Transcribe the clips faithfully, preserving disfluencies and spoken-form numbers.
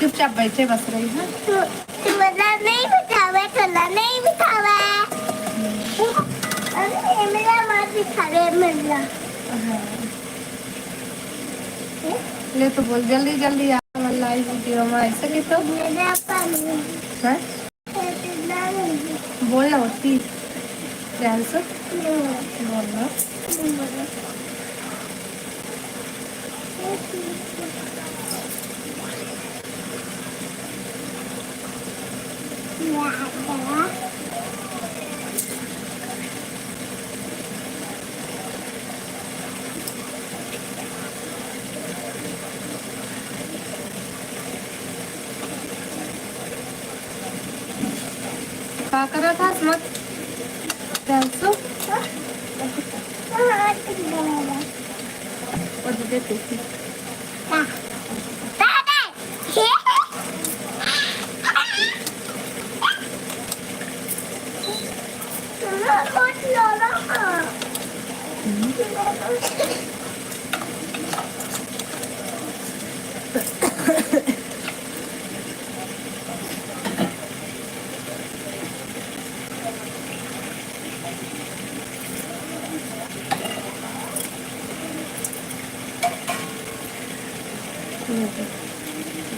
चुपचाप बैठे बस रही है। तू, तू बोला नहीं बिठावे, तोला नहीं बिठावे। अरे, ये मेरा मत बिठावे, मेरा। हाँ। ले तो बोल, जल्दी, जल्दी आ, हमारे लाइव वीडियो में ऐसे कि तो। मेरा पानी। हाँ? बोल ना, होती। ध्यान से। बोल ना। का करत हस मत? ध्यान से। वो दे दे तू।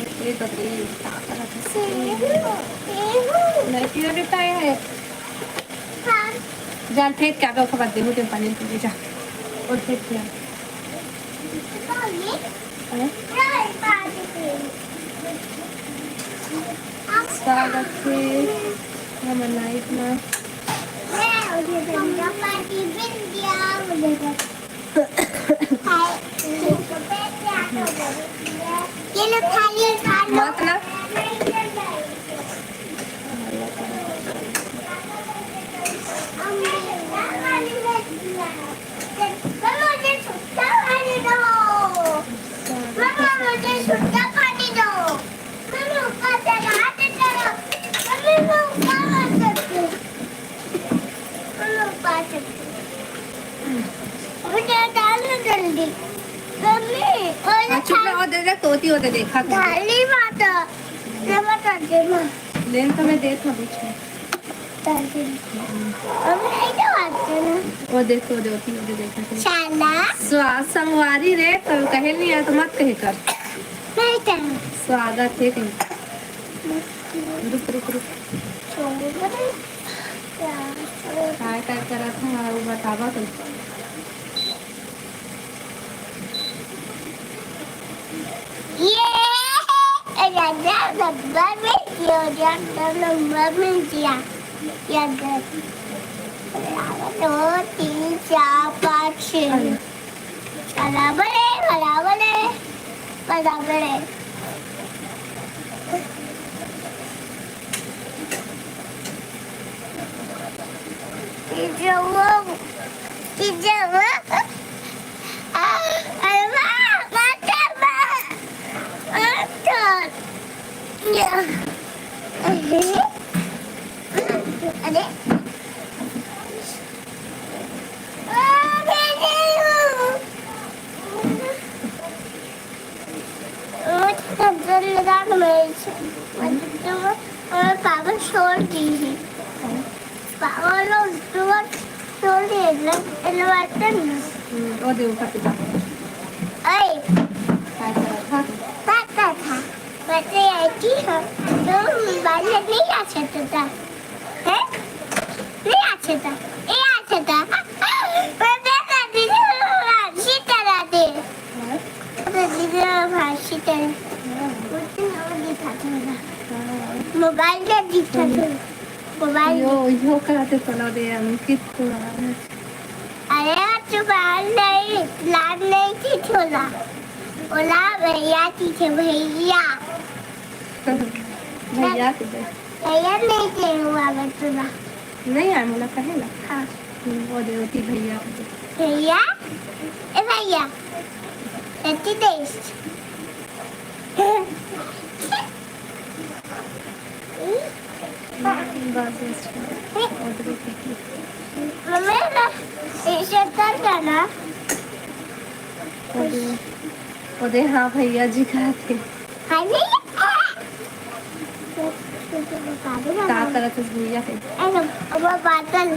बकरी, बकरी, का करत हस? सेब, सेब। नहीं, पीला भी पाए है। हाँ। जा, फेंक के आबे, ओकर बाद देहू, दे पानी पी ले, जा। और फेंक के आ। पानी? हैं? नहीं, पानी पी। स्वागत है हमर लाइफ में। मैं मुझे बिंदिया पार्टी, बिंदिया मुझे ये लो, खा लो, खा लो। मत ना। मम्मा, मुझे सुट्टा पानी दो। मम्मा, मुझे सुट्टा पानी दो। मम्मी, ऊपर से हाथ करो। मम्मी, मैं ऊपर आ सकती हूँ। मम्मी, ऊपर आ सकती हूँ। मुझे डाल दो जल्दी। मम्मी, और हाँ, चुप रहो, दे दे, तोती होते देखा था। डाली माता। ये बता दे माँ। लेन तो मैं देख लूँ बीच में। डाल दे। मम्मी, ये क्या बात है ना? वो देखो, वो देखो, वो देखो। शाला। स्वा-, संगवारी रे, तो कहे नहीं है तो मत कहे कर। नहीं कहे। स्वागत है कहीं। रुक, रुक, रुक। छोड़ दे। क्या? काय, काय करत है, वो बतावा तो। ये राजा नंबर में दिया, राजा नंबर में दिया। ये दो, तीन, चार, पाँच, छः। बराबर है, बराबर है, बराबर है। ये जो वो, ये जो वो, आ, अरे वाह, वाह, वाह, वाह। अरे। मुझे नजर लगा तो मैं इसे, मतलब, तो वो, और पापा छोड़ दी थी। पापा लोग तो छोड़ दिए, मतलब, इन्वर्टर में। हम्म, वो देखो, काफी पापा। अरे। पापा था। पापा था। बच्चे आए थी, हम तो बाहर नहीं आ सकते था। हैं? नहीं आ सकता। ये आ सकता। मैं, मैं, मैं, मैं, फांसी चला दे। हाँ? मैं फांसी चला। हाँ। वो तो ना दिखा था ना। हाँ। मोबाइल का दिखा था। मोबाइल। यो, यो कहते चला दे अंकित को। अरे, तू बाहर नहीं, लाल नहीं थी छोला। ओला भैया थी थे, भैया। भैया के दे। भैया नहीं थे हुआ बचुला। नहीं आए मोला कहे ला। हाँ। वो दे होती भैया को दे। भैया, ए भैया, हैप्पी देश। बस, बस। मम्मी, ना, इसे कर देना। ओदे, ओदे, हाँ, भैया जी का थे। हाँ, भैया। रखिस भैया के। अरे, वो बॉटल,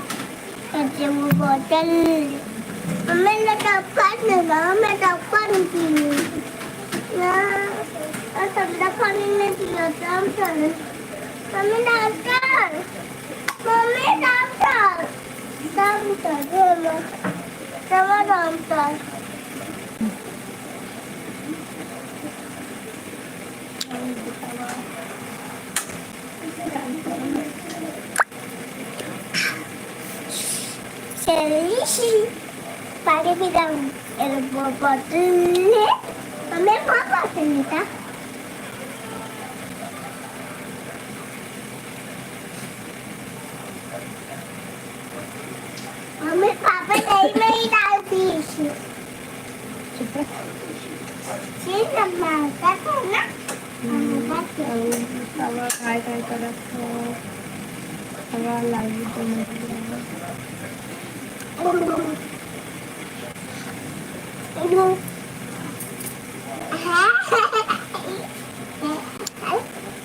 अरे, वो बॉटल। हमें लगा पानी ना, मैं तो पानी पीनी। ना, और ठंडा पानी नहीं पिया था हम तो। Mummy doctor, mummy doctor, doctor, हे माँ, दवा डॉक्टर। चलिए, पानी पी रहा हूँ। ए, वो बॉटल है। हमें कौन बॉटल लेता? मम्मी, पापा नहीं, नहीं डालती इसी। चुप रह। चीज हम मांगता था ना। हम्म, अब हवा काय काय करत हो, हवा लागी तो मतलब।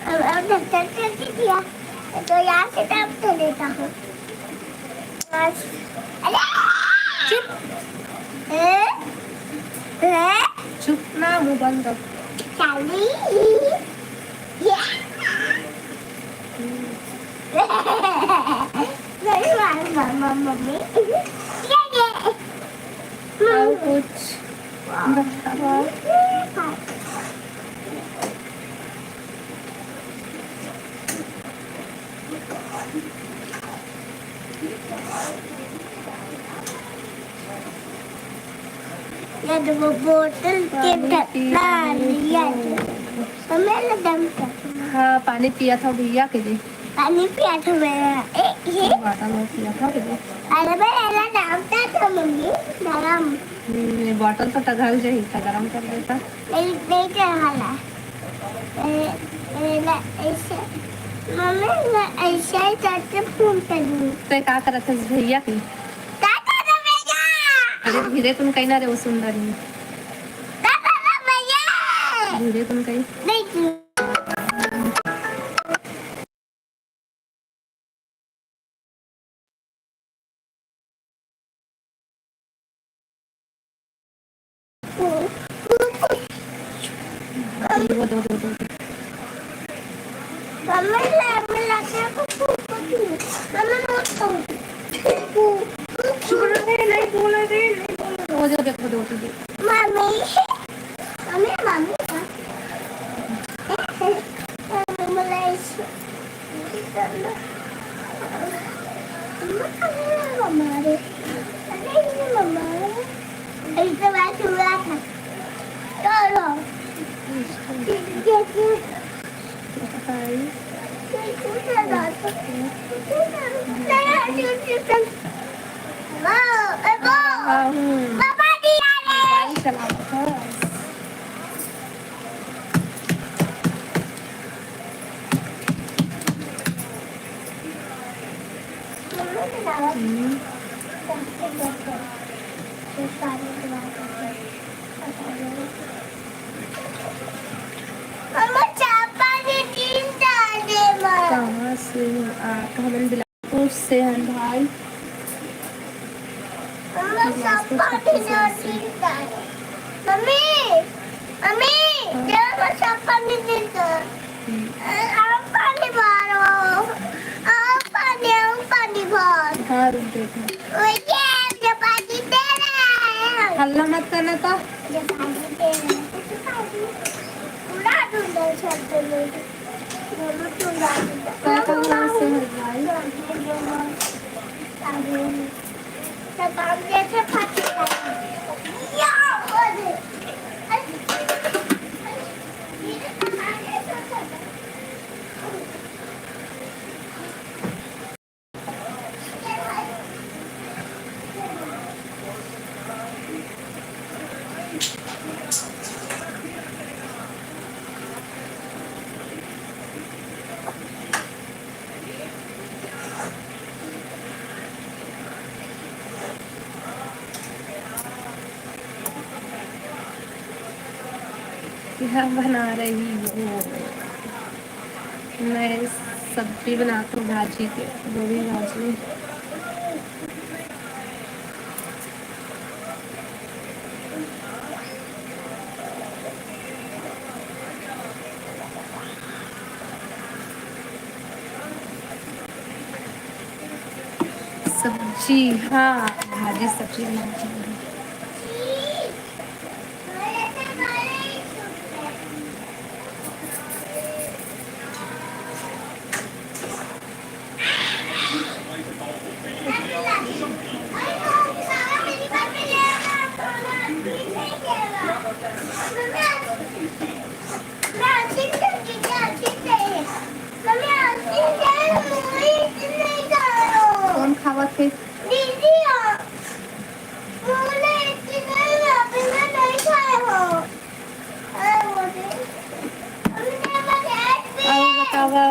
अब, अब ढक्कन कर दीजिए, तो यहाँ से दाब तो लेता हूँ। बस। अरे! चुप। ए? ए? चुप ना, मुंह बंद कर। चाली। ये। नहीं मार, मार, मार, मम्मी। ये, ये। और कुछ बताओ। ये दो बोतल के पानी पी ढक्कन, रही ये हूँ। दो। तो मैं लगाम कर। हाँ, पानी पिया था भैया के लिए। पानी पिया था मेरा। ए, ये? बॉटल में पिया था के लिए। अरे, मैं एला डालता था, मम्मी, गरम। हम्म, ये बॉटल तो टघल जाही, इतना गरम कर देता। नहीं, नहीं टघला। ए, ए, ना, ऐसे, मम्मी, ना, ऐसे ही करके फोन कर दूँ। ते का करत हस भैया के? का करत भैया? अरे, धीरे तुम कहीं ना रे, वो सुन रही है। का करत भैया? धीरे तुम कहीं। नहीं, वो जो देखो, दो, दो, दो। मम्मी, मम्मी, मम्मी, मम्मी, कहाँ से हो आप? हमन बिलासपुर से हन भाई। मम्मी, मम्मी, हाँ। जरा सा पानी दे दो। हम्म। अ, आप पानी मारो। आप पानी, आप पानी मारो। हाँ, रुक देखो। ओ, ये, ये पानी दे रहे हैं। हल्ला मत करना तो। ये पानी दे रहे हैं। पूरा ढूंढो छत पे। क्या बना रही हो? मैं सब्जी बनात हूँ भाजी के, गोभी भाजी। सब्जी, हाँ, भाजी सब्जी बनात हूँ। कौन खावत हे? अउ बतावा।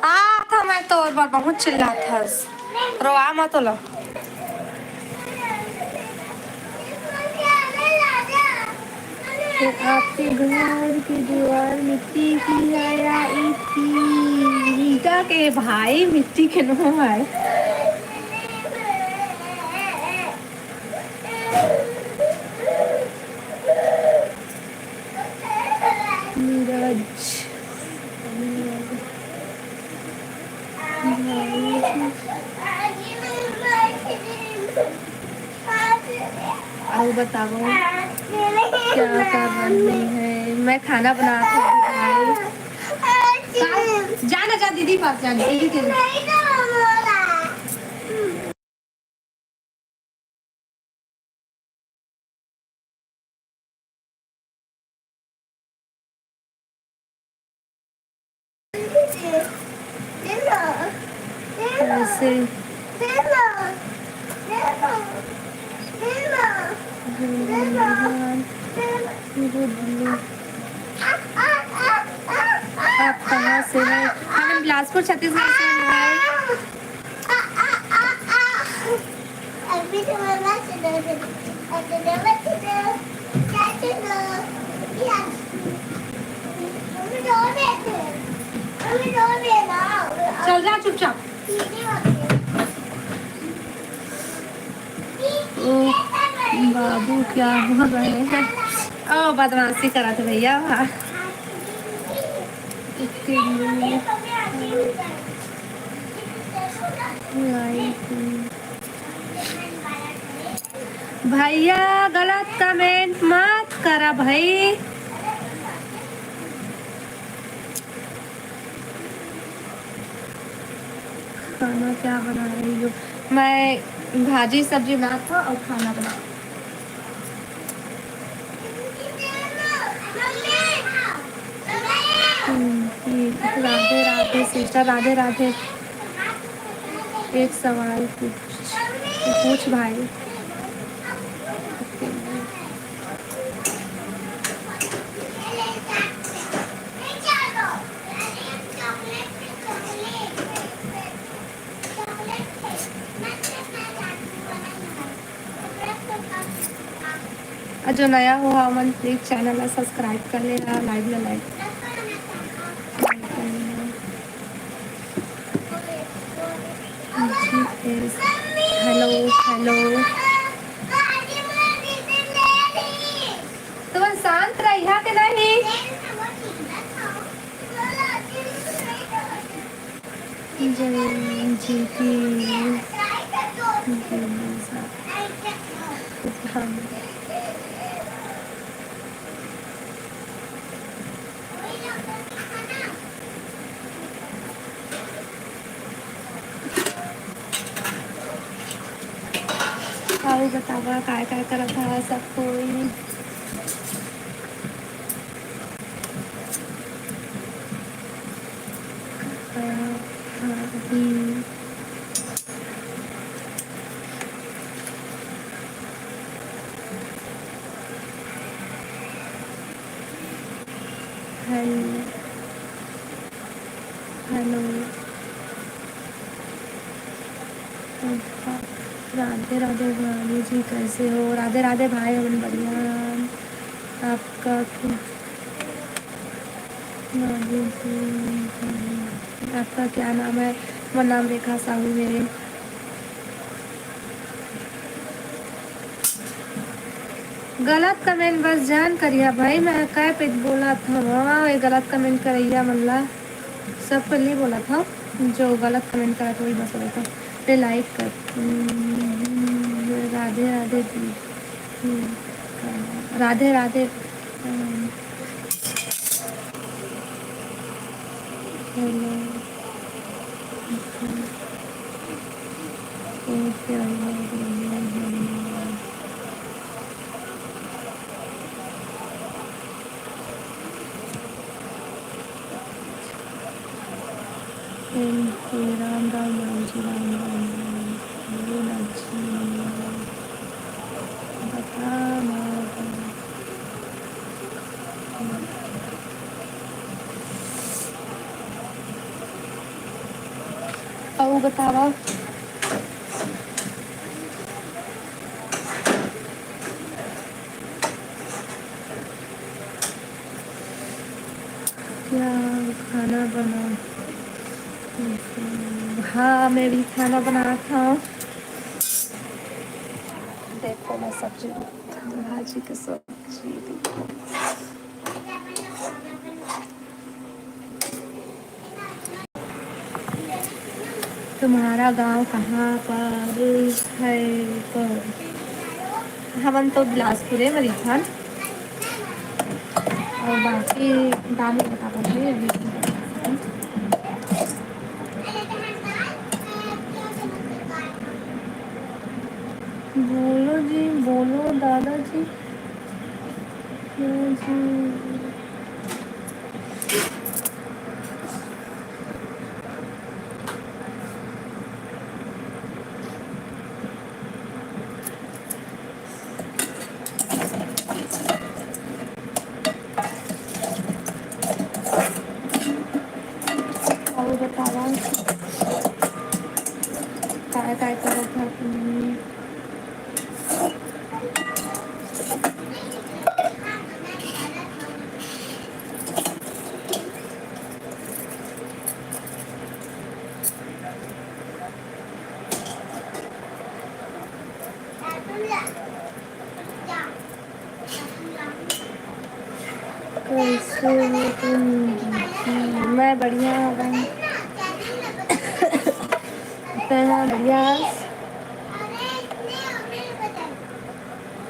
आत हवं मैं तोर बर, बहुत चिल्लात हस, रोवा मत ओला। आपके घर की दीवार मिट्टी की है या ईंट की? ईंटा के भाई, मिट्टी के नो भाई। नीरज। अउ बताओ, क्या कर रही है? मैं खाना बना रही हूँ भाई। जा ना, जा दीदी पास, जा दीदी के। ऐसे। आप कहाँ से हैं? हम बिलासपुर, छत्तीसगढ़ से हैं भाई। चल जा चुपचाप। ओ बाबू, क्या हो रहे हैं? ओ, बदमाशी करत हे भैया। इसके लिए भैया, गलत comment मत करा भाई। खाना क्या बना रही हो? मैं भाजी सब्जी बनात हव अउ खाना बना। हम्म, ये राधे राधे sister, राधे राधे। एक सवाल पूछ, पूछ भाई। अउ जो नया हो हमन please channel ला subscribe कर लेना, live ला like। Hello, hello। तुमन शांत रहिहा के नहीं? जय जी की। अउ बतावा, काय काय करत हव सब कोई? अ, अभी राधे राधे भाई जी, कैसे हो? राधे राधे भाई, हम बढ़िया। आपका क्या, आपका क्या नाम है? मोर नाम रेखा साहू है। गलत कमेंट बस जान करिया भाई, मैं काय पे बोला था वहाँ, ये गलत कमेंट करैया मन ला। सब कर नहीं बोला था, जो गलत कमेंट करा था वही बस बोला था। पे लाइक कर। हम्म, राधे राधे दी। हम्म, राधे राधे। हम्म। हेलो। ओके, ओके, ओके। राम राम, राम जी, राम राम, राम। बोलो ना जी, बता ना। अउ बतावा। क्या खाना बना? हाँ, मैं भी खाना बनात हँव। देखो, मैं सब्जी, भाजी के सब्जी। तुम्हारा गांव कहाँ पर है? तो हमन तो बिलासपुर में रहिथन। और बाकी दाम बता पाते हैं। बोलो जी, बोलो दादा जी। अउ बतावा, काय काय करत हव तुमन? कैसे हो तुम? मैं बढ़िया हवं। तैं ह बढ़िया हस?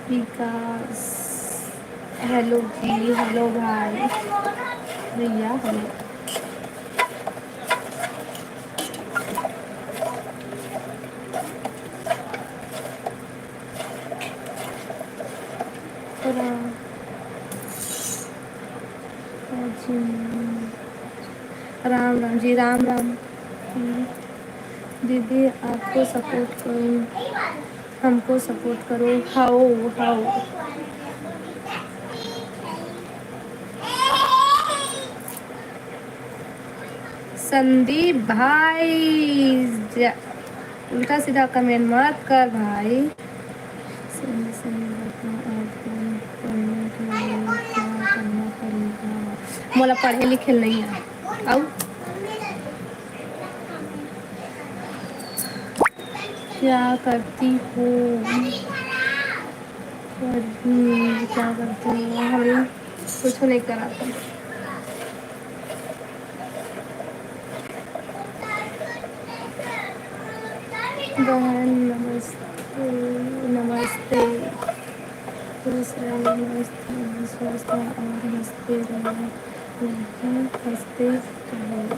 विकास, हेलो जी, हेलो भाई, भैया, हेलो। राम राम जी, राम राम। हम्म। दीदी, आपको सपोर्ट करूँ, हमको सपोर्ट करो। हाओ, हाओ। संदीप भाई, जा-, उल्टा सीधा कमेंट मत कर भाई। सही, सही बता, आज कौन पढ़ने के लिए क्या करना पड़ेगा? मोला पढ़े लिखे नहीं है। आऊ? क्या करती हो? क्या करती हो? हम कुछ नहीं कराते। बहन नमस्ते, नमस्ते। खुश रहो, मस्त रहो, स्वस्थ रहो और हंसते रहो। हंसते रहो।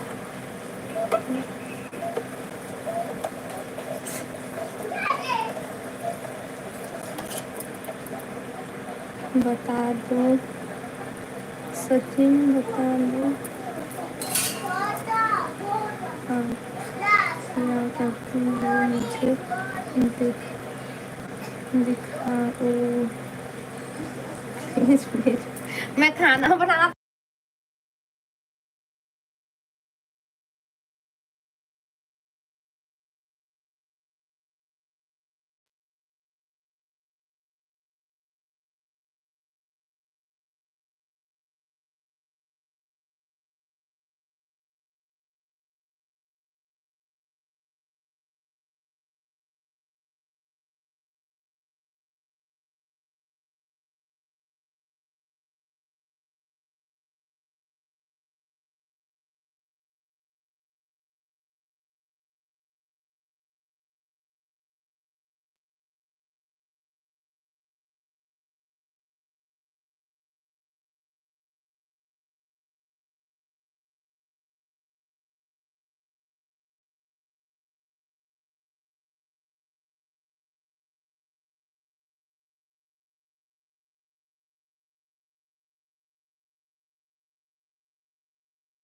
बता दो, सचिन बता दो। हाँ, क्या करती हो मुझे दिख-, दिखाओ। मैं खाना बना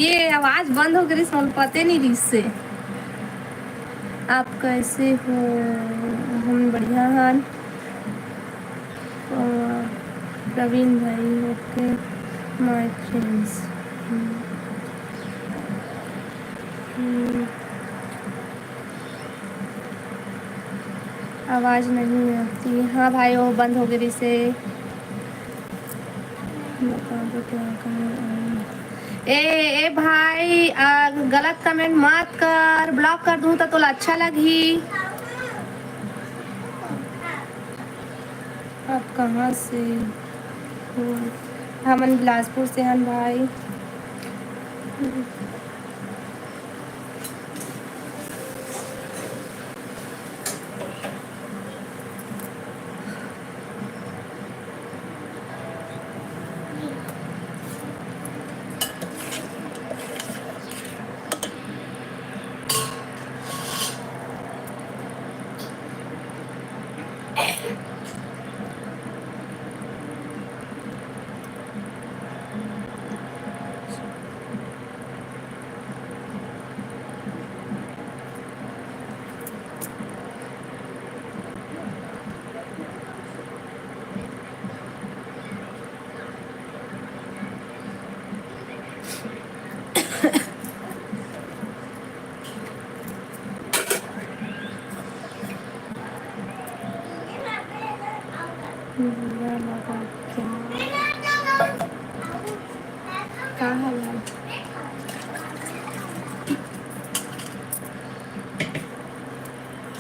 ये आवाज बंद हो गई, मोला पते नहीं रिहिस हे। आप कैसे हो? हम बढ़िया हन। अ, प्रवीण भाई, OK, my friends। हम्म। हम्म। आवाज नहीं आती। हाँ भाई, वो बंद हो गई से। ए, ए भाई, आ, गलत comment मत कर, block कर दूँ त तोला अच्छा लगही। आप कहाँ से हो? हमन बिलासपुर से हन भाई। बुरा लगा क्या? का हला?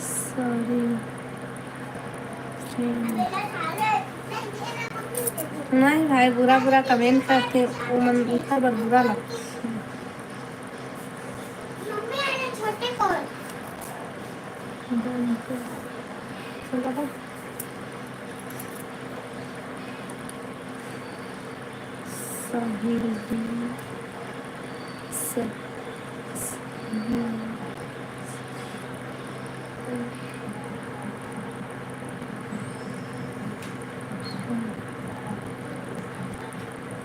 Sorry। नहीं भाई, बुरा बुरा comment करथे, वो मन उतना बर बुरा लगथे। साहिल जी, स-, स-, हम्म।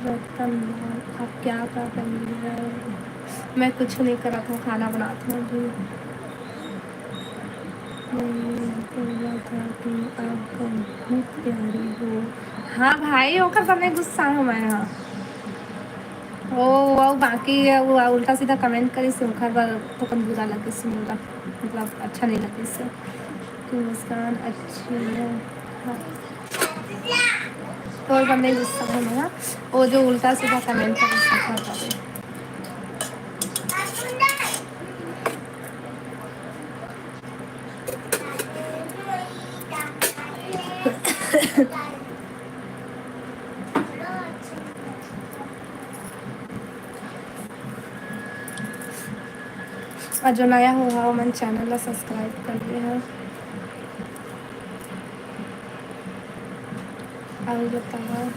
रतन लाल, आप क्या कर रही है? मैं कुछ नहीं करत हूँ, खाना बनात हूँ अभी। मैं बोला था कि आप बहुत प्यारी हो। हाँ भाई, ओकर बर नहीं गुस्सा हूँ मैं, हाँ। ओ, वो बाकी है, वो उल्टा सीधा comment करिस, ओकर बर तो कम बुरा लगिस मोला, मतलब अच्छा नहीं लगिस। कि मुस्कान अच्छी है, हाँ। तोर बर नहीं गुस्सा हूँ मैं, हाँ। वो जो उल्टा सीधा comment करिस, ओकर बर। अउ जो नया हो, ओमन channel ला subscribe कर ले हो। अउ बताओ।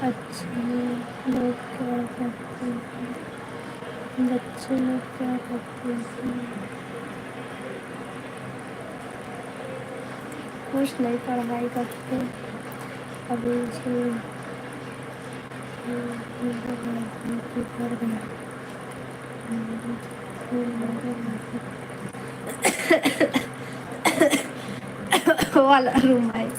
अच्छे लोग क्या करते हैं? बच्चे लोग क्या करते हैं? कुछ नहीं, पढ़ाई करते। अभी जो वो वाला रूम आए।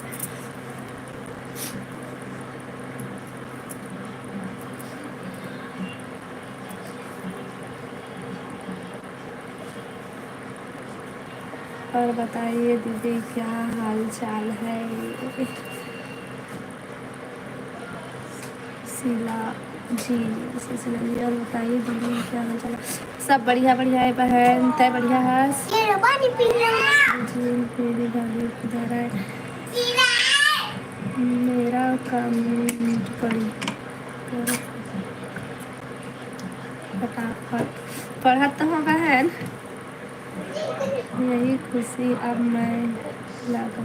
और बताइए दीदी, क्या हाल चाल है? शीला जी, शीला जी, और बताइए दीदी, क्या हाल चाल है? सब बढ़िया, बढ़िया है बहन, तय बढ़िया है? ये लो पानी पी लो ना। जी, मेरी भाभी किधर है? मेरा comment पढ़, पढ़, फटाफट पढ़त तो हो बहन। यही खुशी अब मैं लगा,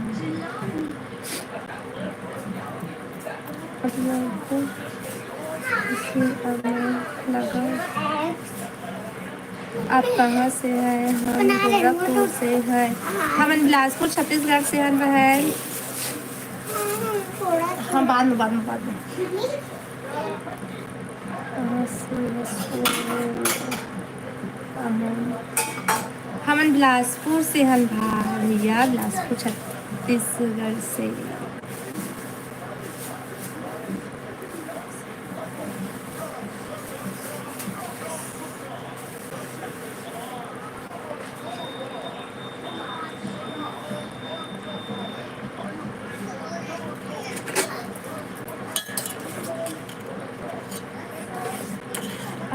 अब मैं खुशी अब मैं लगा। आप कहाँ से हैं? हम गोरखपुर से हैं। हमन बिलासपुर, छत्तीसगढ़ से हन बहन। हाँ, बाद में, बाद में, बाद में। कहाँ से हो? हमन, हमन बिलासपुर से हन भा-, भैया, बिलासपुर, छत्तीसगढ़ से।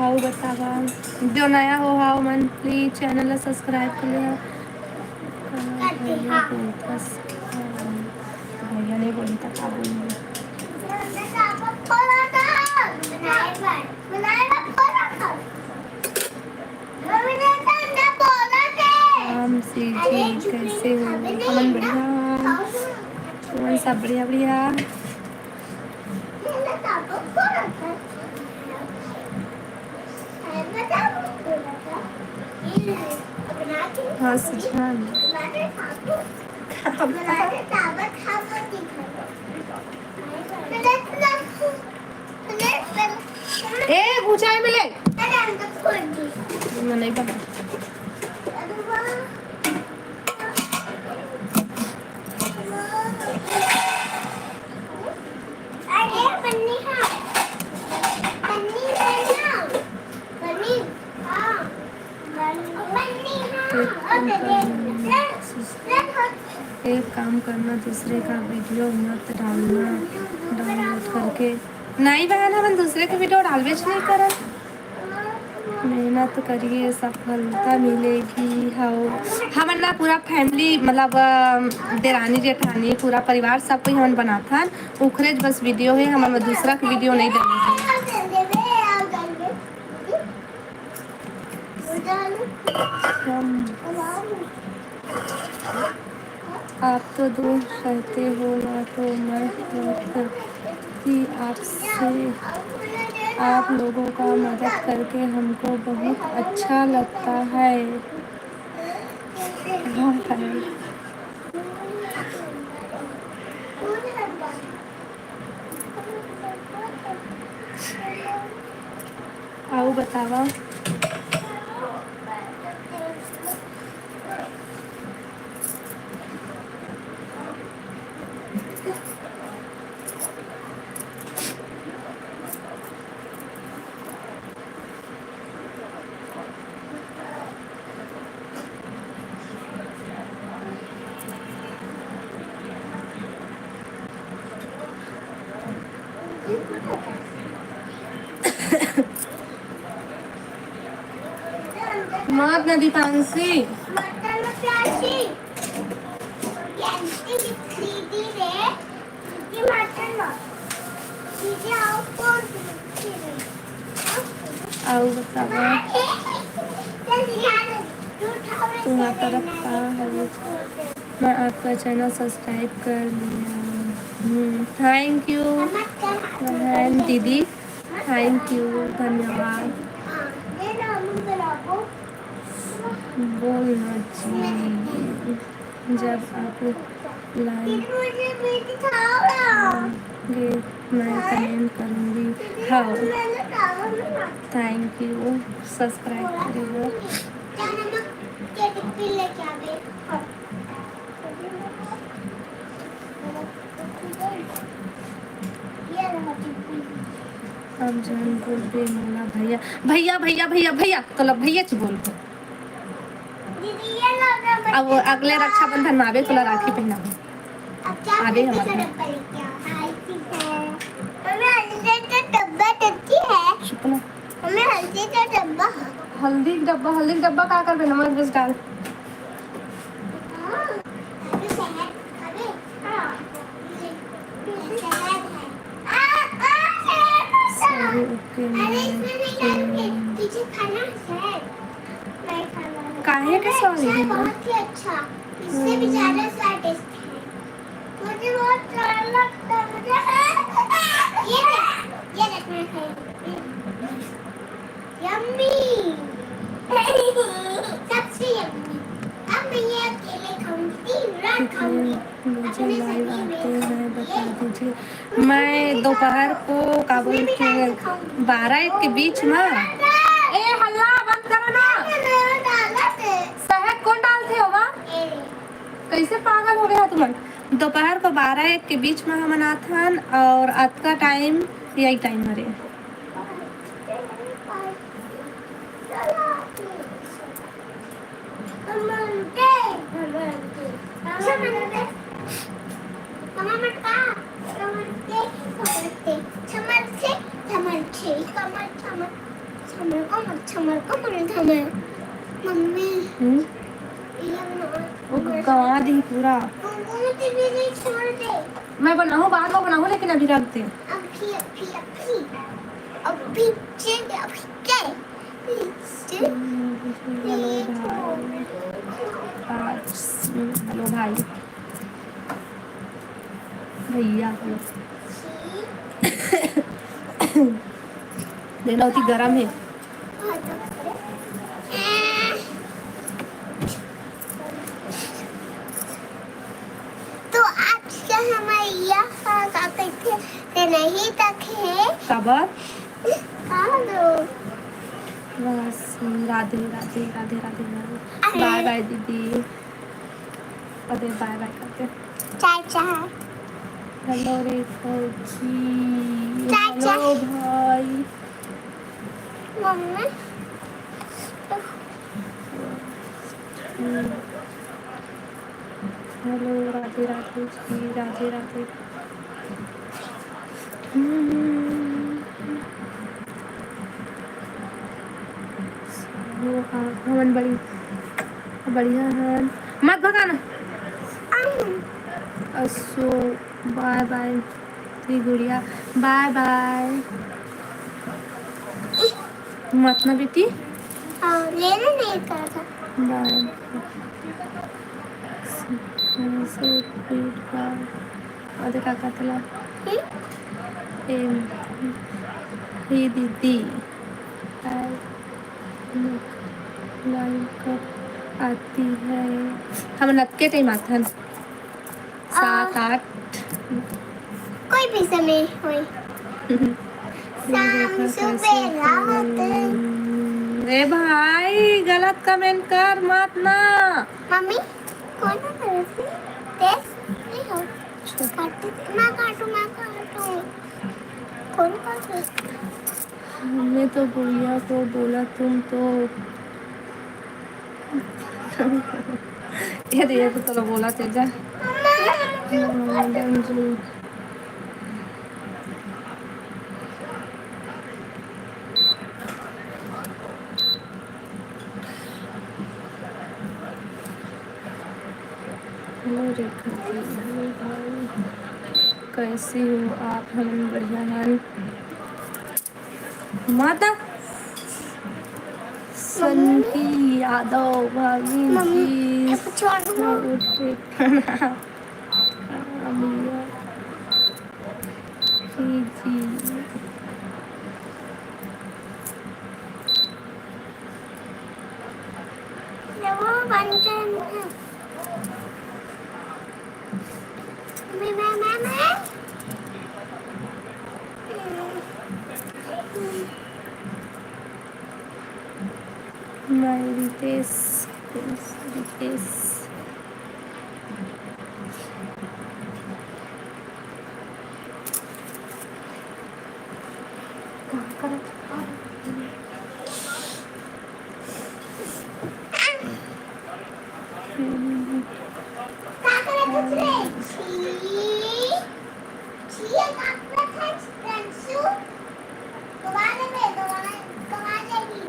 अउ बतावा, जो नया हो हा ओमन please channel ला subscribe कर लेहा। भैया नहीं बोली त का बोली? राम जी, कैसे हो? हमन बढ़िया, तुमन सब बढ़िया, बढ़िया। हाँ, सुझान। ए, घुचाए में ले। मैं नहीं बना। एक काम करना, दूसरे का वीडियो मत डालना, डाउनलोड करके। नहीं बहन, हमन दूसरे के वीडियो डालबेच नहीं करन। मेहनत करिए, सफलता मिलेगी। हव, हमन ना पूरा फैमिली, मतलब, अ, देरानी जेठानी, पूरा परिवार, सब कोई हमन बनाथन। उखरेच बस वीडियो हे, हमन दूसरा के वीडियो नहीं डाले हे। हम आप तो दूर रहते हो ना, तो मैं बात करती आपसे। आप लोगों का मदद करके हमको बहुत अच्छा लगता है। हाँ, है। अउ बतावा। मात ना दीपांशी। अउ बतावा, तुम्हारा तरफ का है? मैं आपका चैनल सब्सक्राइब कर लिया। हम्म, thank you बहन दीदी, thank you, धन्यवाद। बोलना चाहिए। जब आप लाइव आएंगे, मैं कमेंट करूँगी। हाँ, thank you, सब्सक्राइब करेगा। अब जान बोल दे मोला भैया, भैया, भैया, भैया, भैया, तोला भैया च बोल दे। दीदी, ये लो ना, मैं अब अगले रक्षाबंधन में आबे, तोला राखी पहनाबे। अब क्या आबे हमारे घर। डब्बा लेके आओ। हाँ, ठीक है। मम्मी, हल्दी का डब्बा टट्टी है। चुप ना। मम्मी, हल्दी का डब्बा है। हल्दी का डब्बा, हल्दी का डब्बा का करबे? नमक बस डाल। हाँ, अभी शहर, अभी, हाँ। शहर है। आ, आ, शहर में तो। सही, ओके, अरे, इसमें नहीं डालेंगे। पीछे खाना है। नहीं खाना है। काहे के स्वाद है? बहुत ही अच्छा, इससे भी ज्यादा स्वादिष्ट है। मुझे बहुत प्यारा लगता है, मुझे। ये देख, ये देख, मैं खाई। यम्मी। सबसे यम्मी। अब मैं ये अकेले खाऊंगी, दिन रात खाऊंगी। मुझे लाइव आते हैं, बता दीजिए। मैं दोपहर को, का बोलते हैं, बारह एक के बीच में। ए, हल्ला बंद करो ना। शहद कौन डालते हो वहाँ? कैसे पागल हो गया तुमन? दोपहर को बारह एक के बीच में हमन आथन और अतका टाइम यही टाइम हरे। मम्मी, हम्म? ये ना। वो गंवा दी पूरा। वो, वो तेरे लिए छोड़ दे। मैं बनाऊँ, बाद में बनाऊँ, लेकिन अभी रख दे। अभी, अभी, अभी। अभी चल, अभी चल। Please, चल। हम्म, हेलो भाई। आज, हम्म, हेलो भाई। भैया, हेलो। देना होती गरम है। तो आज का हमारे यह का कथे से नहीं तक है। काबर? कहाँ दो? बस, राधे, राधे, राधे, राधे, राधे। अरे। Bye bye दीदी। अरे, bye bye करते। चाय, चाय। हेलो रे फौजी। चाय, चाय। हेलो भाई। मम्मी। हेलो, राधे राधे जी, राधे राधे। हम्म। वो, हाँ, हमन बड़ी, बढ़िया है। मत भगाना। असो, bye bye। ए गुड़िया, bye bye। मत ना बेटी। हाँ, लेना नहीं करता। Bye। अरे का कहत ला? हम्म? ए, हे दीदी, लाइव कब आती है? हम नतके टाइम आथन। सात, आ, आठ। कोई भी समय होए। शाम, सुबह, रात। ए भाई, गलत comment कर मत ना। मम्मी, कौन सा तरफ से? टेस्ट नहीं हो। काटू, मैं काटू, मैं काटू। कौन काटू? मैं तो गुड़िया को बोला, तुम तो ये दे, ये तो चलो बोला, चल जा। मैडम जी। हेलो रेखा जी, हेलो भाई, कैसे हो आप? हम बढ़िया हैं। माता सन्ती यादव भाभी मम्मी, जी, एक छोड़ दो। बहुत ठीक है ना। अमिया जी, जी। ये वो बन गए हैं। मैं, मैं, मैं, मैं। मैं रितेश, रितेश। का करत? का करत हस रे? छी, छी, का करत हस, रंशु? कमा लेबे, कमा, कमा जाही।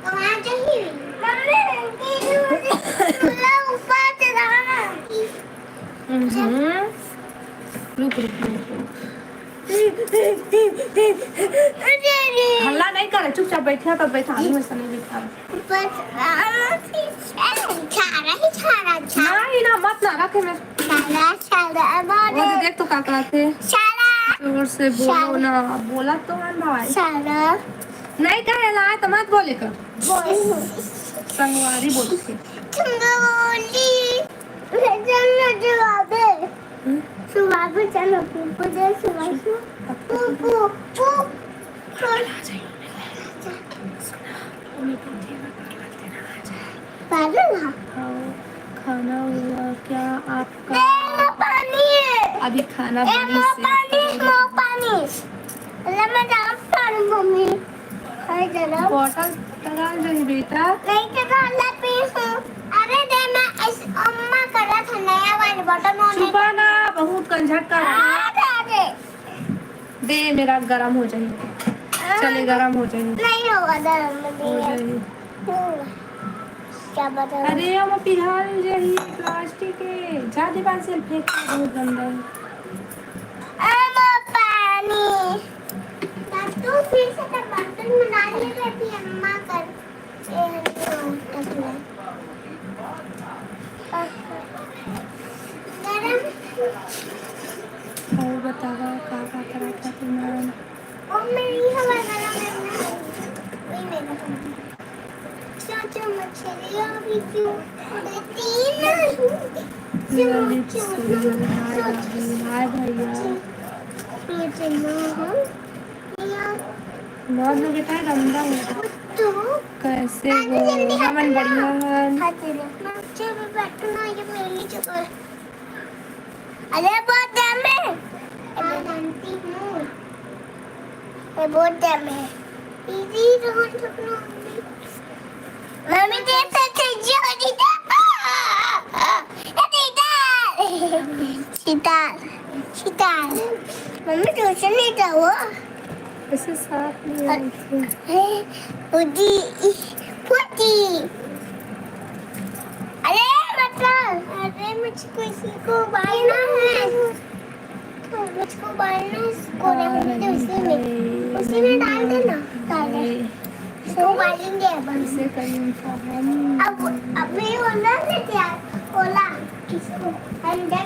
कमा जाही। मम्मी, ऊपर से रहा ना। हम्म। रुक, रुक, रुक, रुक। हल्ला नहीं करे, चुपचाप बैठा, पर बैठा, आलू में से नहीं बैठा। बस, आ, छारा ही छारा, छारा। नहीं ना, मत ना रखे में। छारा, छारा, वो तो बोले। देख तो का कहते। छारा। जोर से बोलो छारा। ना, बोला तो है भाई। छारा। नहीं कहे ला, तो मत बोले कर। बोल। संगवारी बोलते। संगवारी। जवाबे। हम्म? सुबह को चलो, पप्पू दे, सुबह को। पप्पू, पप्पू। पागल है। खाओ, खाना हुआ क्या आपका? ए, वो पानी है। अभी खाना ए, बनी वो से पानी, वो पानी। ले, मैं डांस करूँ, मम्मी। हाय, जरा। बॉटल टंगा दे बेटा। नहीं टंगा, ले पी हूँ। अरे दे, मैं इस अम्मा करा था नया वाली बॉटल में। छुपा ना, बहुत कंझक कर रहा है। अरे, अरे। दे, मेरा गरम हो जाए। चले, गरम हो जाए। नहीं होगा गरम, हो नहीं है। जाए। नहीं होगा। क्या पता? अरे, हम पिघल जाई प्लास्टिक के। जा दीवार से फेंक के, बहुत गंदा है। अरे, वो पानी। तब तू फिर से तो बर्तन में डाल लेती अम्मा कर। ए, अम्मा, कर ले। गरम। और बतावा, का का करा था तुम्हारा? ओ, मेरी हवा गरम है, वही मेरा। चाचा मछलियाँ भी क्यों? तीन। ललित सूर्य, हाय भाभी, हाय भैया। मुझे ना हो। यार। बहुत लोग इतना गंदा है। तो कैसे हो? हमन बढ़िया हन। हाँ, तेरे। मैं नीचे भी बैठना, ये मेरी जगह है। अरे, बहुत डैम है। हाँ, जानती हूँ। ये बहुत डैम है। दीदी, तो हम छुपना होगी। मम्मी, देख, देख, देख, ये हो, दीदा। ए, दीदा। सीता, सीता। मम्मी, ट्यूशन नहीं जाओ? ऐसे साफ नहीं आ रही थी। ए, उदी, पोती। अरे, मतलब, अरे, मुझको इसी को उबालना है। मुझको उबालना है, इसको रहने दे उसी में। उसी में डाल देना, डाल दे। इसको उबालेंगे अब हम। इसे करेंगे हम। अब, अभी होला ना तैयार, होला। इसको अंदर के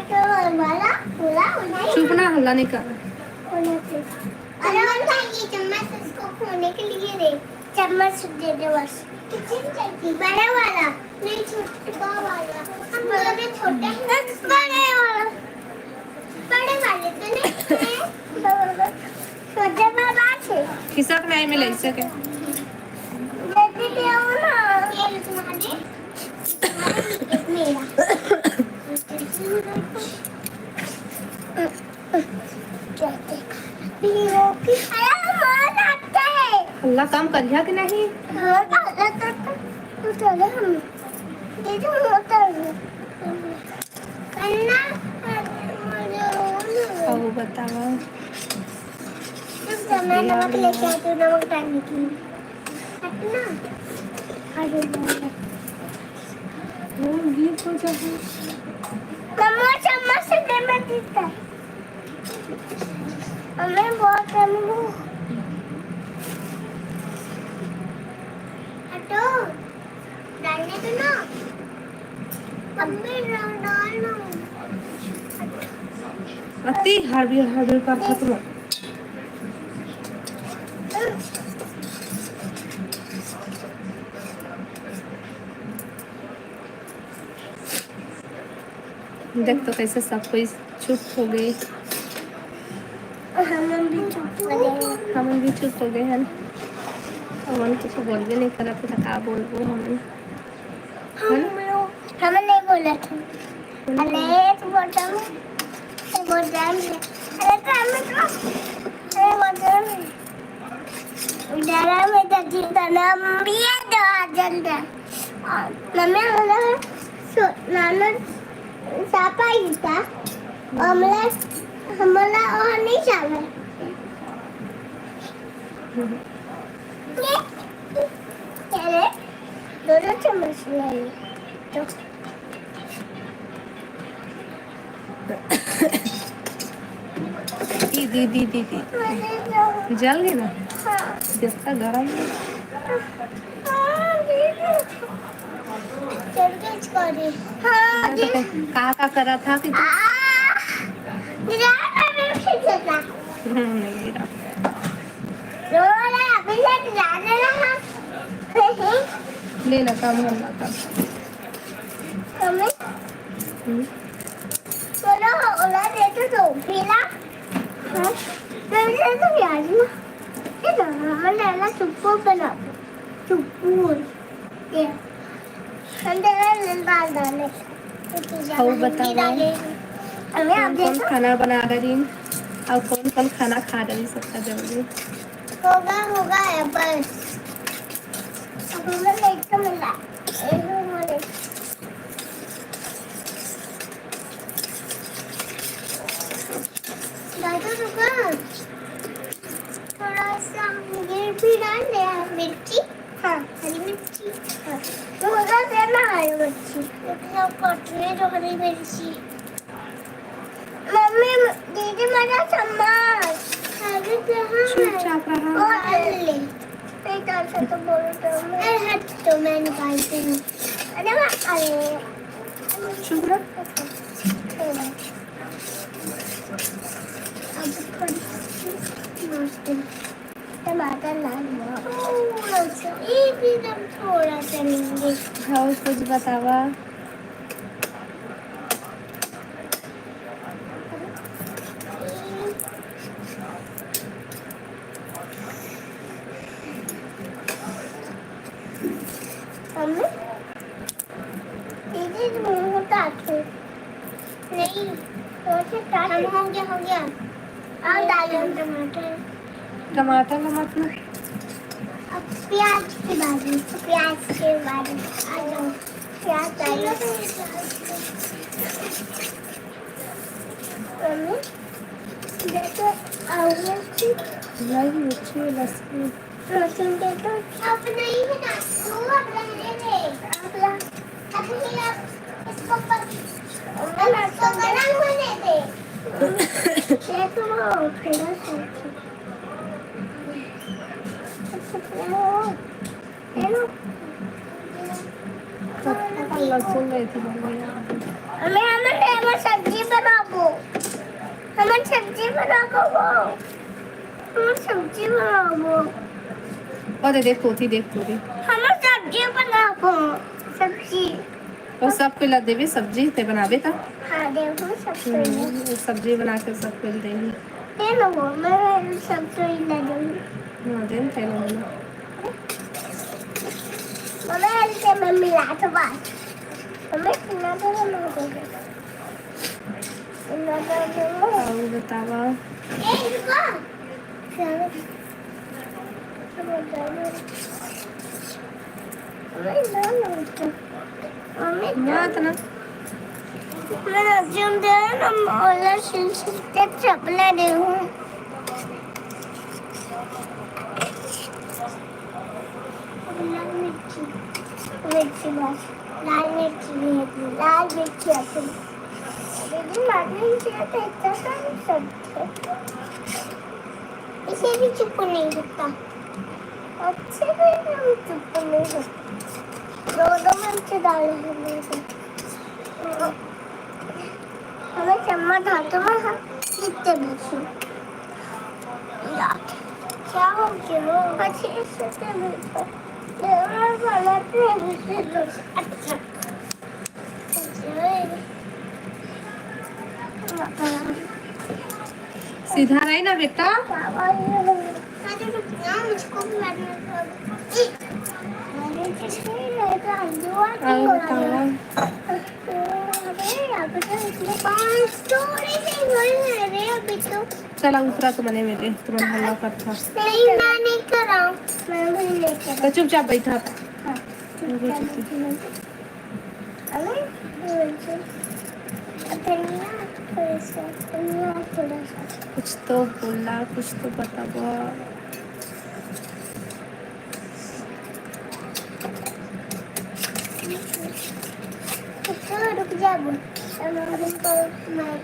वाला, होला, होला ही चुप ना, हल्ला नहीं कर। होला से। अरे, और ये चम्मच इसको खोने के लिए दे। चम्मच दे दे बस। किचन चक्की, बड़ा वाला, नहीं, छोटा वाला। हम दोनों छोटे हैं। बड़े वाला। बड़े वाले तो नहीं है। छोटे वाला से। खिसक नहीं मिले इसे के। जल्दी ले आओ ना। ये लो तुम्हारे, तुम्हारे, ये मेरा। अरे, माँ लगता है। हल्ला कम करिया कि नहीं? हाँ, हल्ला करता। तू चले हम। दीदी, मोटर। करना। अब बताओ। तुम समय नमक लेके आती हो, नमक डालने के लिए। हटना। अरे, वो गिर तो जाए। मम्मा, चम्मच से दे, मैं पीता। हमें बहुत कम हो। हटो, डालने दो ना। अब मैं डाल, डाल रहा हूँ। अति हड़बड़ी हड़बड़ी कर खत्म। देख तो कैसे सब कोई चुप हो गए। हमन भी चुप हो गए। हमन भी चुप हो गए हैं। हमन कुछ बोलबे नहीं करत, तो का बोलबो हमन? हम, हमन नहीं बोलत हन। अरे, तू बोल रहा है। तू बोल रहा है। अरे, तो हमें तो, अरे, बोल रहा है। डरा में तो जीता ना, मम्मी है तो आ जल्दी। मम्मी बोला, सो-, नाना सापा जीता। हमला, हमला और नहीं जावे। अरे, दो दो चम्मच ले ली। तो दी, दी, दी, दी, दी। जल गे ना? हाँ। जितना गरम है। हाँ, दीदी। चल के इसको दे। हाँ, मैं तो दीदी। कह-, कहा, कहा कर रहा था कि तू आ, गिरा, मैं खींच लेता। हम्म, नहीं गिरा। रो रहा, अभी से गिरा दे रहा। ले ना, काम कर ला, काम। हमें हम्म। चलो, ओला दे तो दो, पीला। हाँ, तो इसे तो प्याज ना। ये तो हमारे लाला चुप्पू बना। चुप्पू। ये। हम तेरा लाल डाले। अउ बतावा, हमें आप कौन कौन देखो। खाना बना रही और कौन कौन खाना खा रही, सबका जल्दी। होगा, होगा, है बस। अब हमें लेट से मिला। ऐसे हमारे दादा, रुको। थोड़ा सा ये भी डाल दे, मिर्ची। हाँ, हरी मिर्ची। हाँ। वो उधर से ना हरी मिर्ची। इतना कटने जो हरी मिर्ची। मम्मी, दीदी, मेरा चम्मच। अभी कहाँ है? चुपचाप रहा। और ले। नहीं, तो ऐसा तो बोलो तो मैं। अरे, हट तो, मैं निकालती हूँ। अरे, वाह, अरे। चुप रह। अब थोड़ी सी टमाटर डाल दो। ओ, अच्छा, एक एकदम थोड़ा सा लेंगे। और कुछ बतावा? मम्मी, दीदी, तुम काटो। नहीं, तो से काट। हम हो गया, हो गया। और डालो टमाटर। टमाटर, टमाटर। अब प्याज की बारी, प्याज के बारी। आ जाओ, प्याज डालो। मम्मी, जैसे आलू की नहीं, अच्छी लहसुन। लहसुन के तो अब नहीं है ना, वो अब रहने दे। अब ला, अभी आप इसको पक-, अब इसको गरम होने दे। ये तो वो थोड़ा सा। अच्छा, वो, ये लो। कत्था का लहसुन नहीं थी, मम्मी यहाँ पे। हमें, हमें, हमें सब्जी बनाबो। हमें सब्जी बनाबो। हमें सब्जी बनाबो। अरे देख पोती, देख पोती। हमें सब्जी बनाबो। सब्जी। वो सब कोई ला देबे सब्जी, ते बनाबे त? हाँ, देबो सब कोई ला। हम्म, सब्जी बना के सब कोई ला देबे। ये लो, मैं सब कोई ला दूँगी। हाँ, दे, ते ला दूँगी। मम्मी, ऐसे मैं मिला तो बात। मम्मी, सुना तो मैं दे दूँ। सुना तो मैं और बतावा। ए, रुको। क्या? मम्मी, ना, ना, ना। मम्मी, ना, इतना। मैं लहसुन दे ना, ओला सिलसिल के चपला दे हूँ। लाल मिर्ची, मिर्ची बस, लाल मिर्ची भी है, लाल मिर्ची है। दीदी, लाल मिर्ची है तो इतना सारा सब है। इसे भी चुप नहीं सकता। अच्छे से एकदम चुप नहीं सकता। दो दो मिर्ची डाले हैं मैंने। हमें चम्मच हाथों में हम कितने बचे? यार, क्या हो गया? अच्छे से तो नहीं। ये वाला तो है, दूसरे दो। अच्छा। सीधा रही ना बेटा। और बताओ। चला उतरा, तुम्हारे बेटे तुम्हारे हल्ला करता। नहीं, मैं नहीं कराऊँ। मैं भी नहीं कराऊँ। तो चुपचाप बैठा। हाँ, चुपचाप बैठा। अरे, धनिया थोड़ा सा, धनिया थोड़ा सा। कुछ तो बोला, कुछ तो बतावा। तो रुक जा, बोल। अब हम तो मैं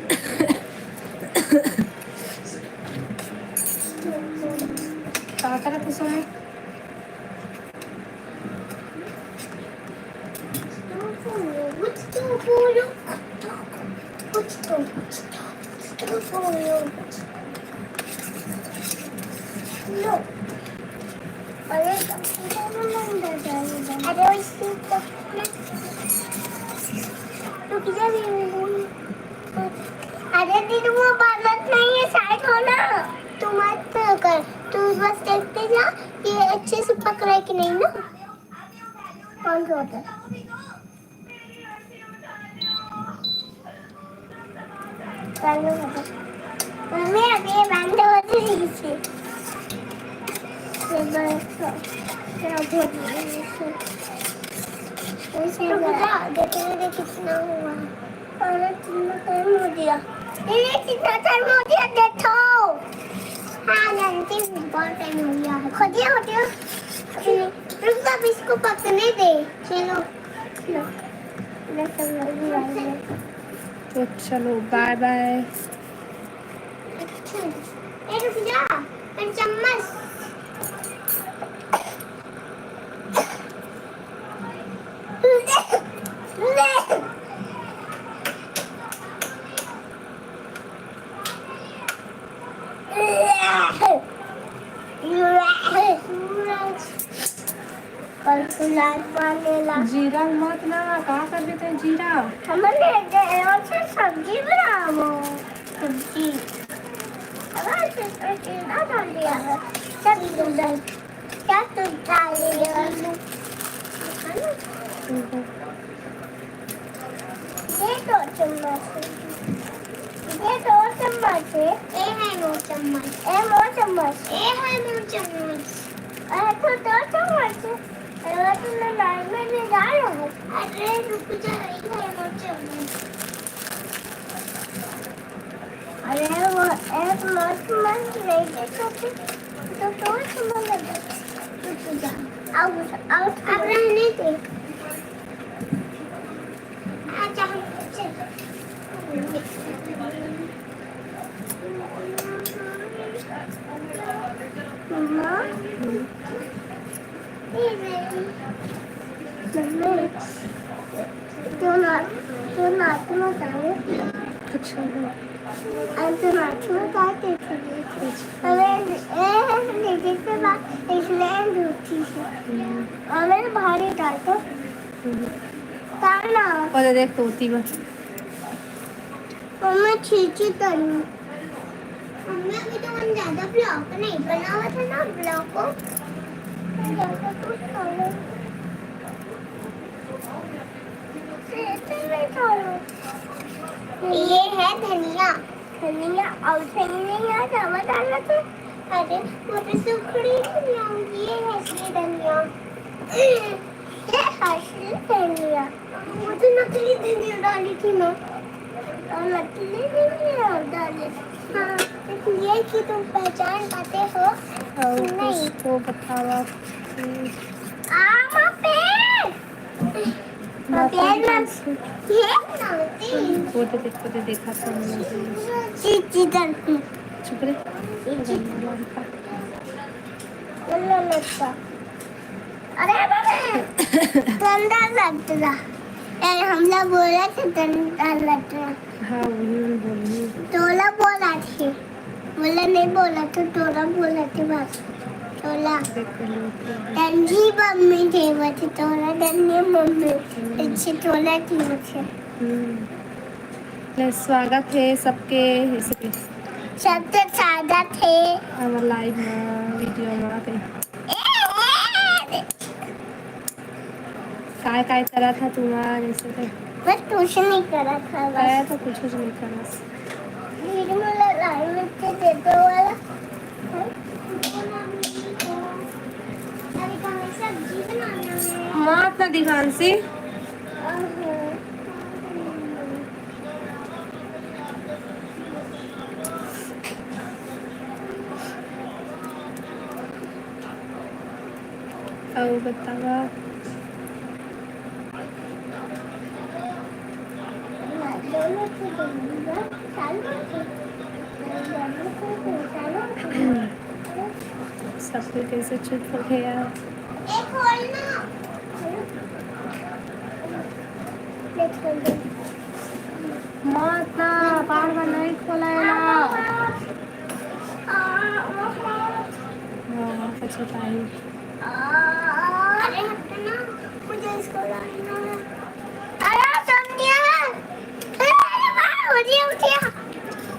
करत हे सोना? कुछ तो बोलो, कुछ तो, कुछ तो, कुछ तो बोलो, कुछ तो। लो। अरे, अरे, उसकी तो, रुक जा, अरे दीदी, वो बालक नहीं है, साइड हो ना। तू मत कर, तू बस देखते जा कि अच्छे से पकड़ा है कि नहीं ना। कौन सा होता है? चालू होता है। मम्मी, अभी ये बंद होती है इसे। ये बंद हो-, क्या बोल रही है इसे? इसे रुक जा, देखने दे कितना हुआ। अरे, कितना टाइम हो गया। ये कितना टाइम हो गया, देखो। हाँ, जानती हूँ, बहुत टाइम हो गया है। खोदिया, खोदिया। रुक जा, अब इसको पकने दे। चलो। लो। लो, सब लोग भी आ गए। तो चलो, बाय बाय। अच्छा। ए, रुक जा। मेरी चम्मच। कल कुलार पाने ला। जीरा मत ना, का कर देते हैं जीरा? हमन ने दे, और से सब्जी बनावो। सब्जी। अगर से सब्जी ना डाल दिया, सब्जी डाल। क्या तू डाल रही है? है ना? दे दो चम्मच। दे दो चम्मच। ए है मोर चम्मच। ए मोर चम्मच। ए है मोर चम्मच। ए तो दो चम्मच। अरे, तूने नाई में भी डालो। अरे, रुक जा, ए है मोर चम्मच। अरे, वो एक मस्त मस्त नहीं देखा तू, तो कौन सा मस्त लगा? तू तो जा। आओ, आओ, अब रहने दे। आजा, हम चल। मम्मा। मम्मी, तू ना, तू नाचना चाहे? अच्छा, हाँ। अरे, तू नाचना चाहे, तेरे से। अच्छा। अरे, ए, दीदी से बात, इसलिए रूठी है। हम्म। अरे, भारी डाल दो। हम्म। ताना। और देख, तोती बन। मम्मी, छीछी तनी। मम्मी, अभी तो हम ज्यादा vlog नहीं बनावा था ना, vlog को। ज्यादा कुछ खाना। ये है धनिया। धनिया, और धनिया ज्यादा डालना था। अरे, वो तो सूखड़ी धनिया, ये है असली धनिया। ये असली धनिया। वो तो नकली धनिया डाली थी ना। और नकली धनिया डाली। हाँ, ये कि तुम पहचान पाते हो। और नहीं। कुछ तो बतावा। आम पे। माता पेड़ में। ये ना होती। वो तो देखो, तो देखा था हमने। ची-, चीचन। चुप रे। चीचन। लल्ला लट्टा। अरे बाबा, डंडा लटरा। ए, हमला बोला था डंडा लटरा। हाँ, वही हम बोली। टोला बोला थे। बोला नहीं बोला तो टोला बोला थे बस। टोला। डंडी मम्मी थे बस, टोला डंडी मम्मी। हम्म। अच्छे टोला थी बस। हम्म। ले, स्वागत है सबके, इसे सबके स्वागत है। हमर live में, video में आके। ए, ए, ए। काय, काय करा था तुम्हार, ऐसे थे? बस कुछ नहीं करा था, बस। करा था, कुछ, कुछ नहीं करा। दीदी, मोला लाल मिर्च दे दो वाला। अभी तो हमें सब्जी बनाना है। मात ना दिखांशी। ओहो। अउ बतावा। सब कोई कैसे चुप हो गया? मत ना, बार बार नहीं खोला है ना। हाँ, हाँ, पछताई। अरे हट ना, मुझे इसको लाना है। अरे समझिए। अरे, अरे, बाहर हो रही है, उठिए।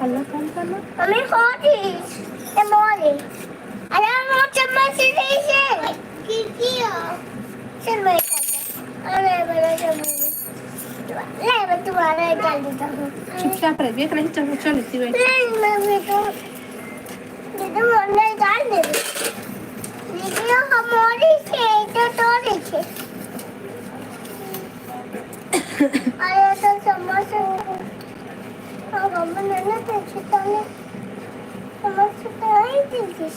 हेलो, कौन करना? हमें हो रही है, ये मॉल है। अरे, वो चम्मच से नहीं से। की, की हो? चल, मैं निकालता हूँ। अरे, बड़ा चम्मच। ले, मैं तुम्हारा निकाल देता हूँ। चुपचाप रह, देख रही, चल, चल, इतनी बैठ। नहीं, मैं, मैं तो, ये तो मैं निकाल दे। ये तो हमारी से, ये तो तोरी से। अरे, तो चम्मच से, हाँ, मम्मी ने ना पीछे तो नहीं, चम्मच से तो नहीं दी थी।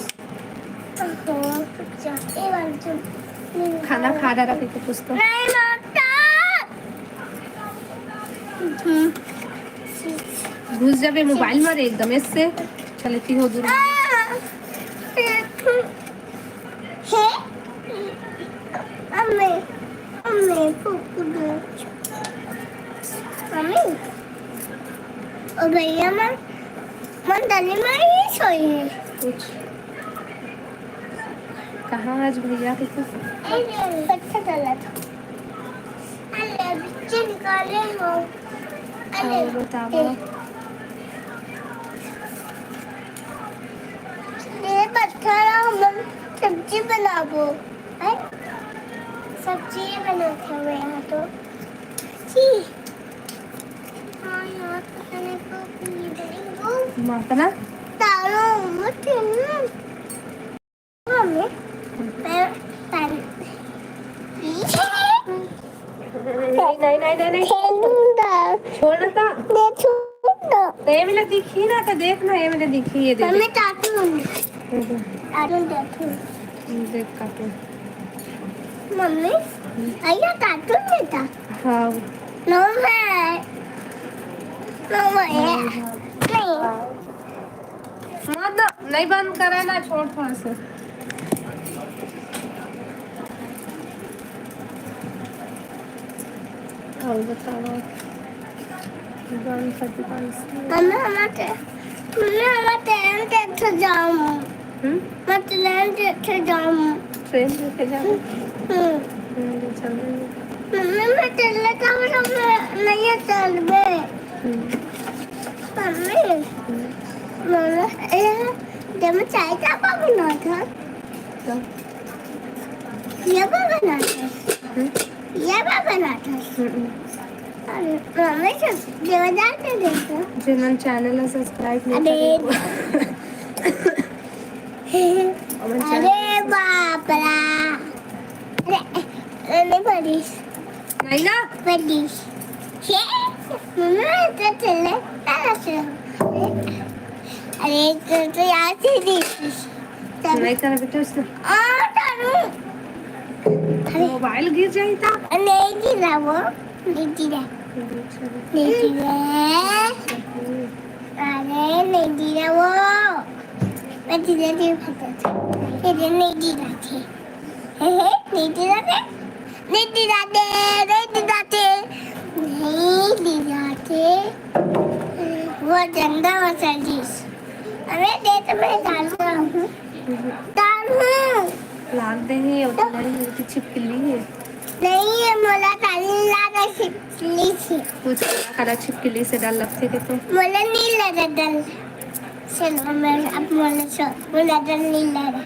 ओहो, रुक जा, ये वाली तो नहीं खाना खाना। खा रहा था कुछ तो। नहीं मांगता। हम्म। घुस जाबे मोबाइल में एकदम ऐसे। चले ती हो दूर। आ, हे, अम्मे, अम्मे, फूफू दे। मम्मी, ओ भैया, मन, मन तनी में ही सोई है। कुछ कहाँ आज भैया के तो? अच्छा चला था। अरे, बच्चे निकाले हो। अरे, और बताओ। ये पत्थर हम सब्जी बनाबो। हैं? सब्जी बनाते हुए यहाँ तो। जी। हाँ, यहाँ तो मैंने को इधर ही वो मातना? तारो मत ना। मम्मी, मैं पानी। नहीं, नहीं, नहीं, नहीं, नहीं। खेलूंगा। छोड़ ना। मैं छूंगा। तो ये वाला दिखी ना, तो देख ना, ये वाला दिखी, ये दे दे। Mummy, cartoon. हम्म। कार्टून देखूं। देख कार्टून। मम्मी, भैया कार्टून देखता? हाँ। नो है। नो है। हाँ, हाँ। नहीं। हाँ। मत, नहीं बंद करे ना, छोड़ थोड़ा सा। और बताओ, गान का दुकान से। मम्मी, हमारे, मम्मी, हमारे ट्रेन देखे जाऊँ। हम्म? मैं ट्रेन देखे जाऊँ। ट्रेन देखे जाऊँ? हम्म। हम्म, चल रही है। मम्मी, मैं ट्रेन का मतलब नहीं है, चल बे। हम्म। मम्मी, हम्म। मम्मी, ए, जब मैं चाय का पापा ना था, तो? ये पापा ना था। हम्म। ये पापा ना था। हम्म। अरे, मम्मी, सब देवदार के देखो। जिन्होंने चैनल ला सब्सक्राइब नहीं अरे। करे, वो अरे बाप रे। अरे, अरे, बड़ी। नहीं ना? बड़ी। छे? मम्मी, तो चले, चलो, चलो। अरे, तो, तो यहाँ से देखिस। तब नहीं करा बेटा उसने। आ, तारू। अरे। मोबाइल गिर जाई ता। नहीं गिरा वो, नहीं गिरा। अच्छा। नहीं गिरा। अरे, नहीं गिरा वो। मैं धीरे धीरे भागता था। ये नहीं गिरा थे। हे, हे, नहीं गिरा थे। नहीं गिरा थे, नहीं गिरा थे। नहीं गिरा थे। वो गंदा मसाला। अरे, दे तो मैं डालता हूँ। डाल हूँ। लाग दे है, और तो नहीं, ये तो छिपकली है। नहीं, ये मोला काली लाग है, छिपकली से। कुछ काला काला छिपकली से डर लगथे के तो। मोला नहीं लगा डर। चलो, मैं अब मोला सो-, मोला डर नहीं लगा।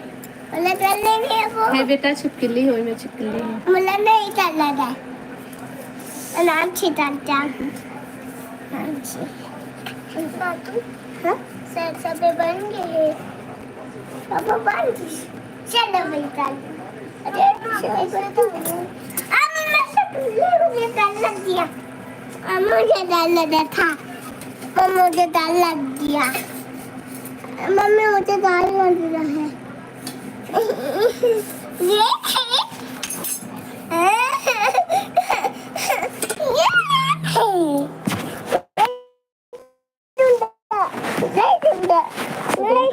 मोला डर नहीं है वो। हे बेटा, छिपकली हो, मैं छिपकली हूँ। मोला नहीं डर लगा। नाम छिटाता। हाँ जी। बातू? हाँ? सर, सब बन गए हैं। पापा बन गए। चलो बेटा। अरे, चलो बेटा। अब मैं सब, मुझे डर लग गया। अब मुझे डर लग रहा था। अब मुझे डर लग गया। मम्मी, मुझे डर लग रहा है। ये है। ये है।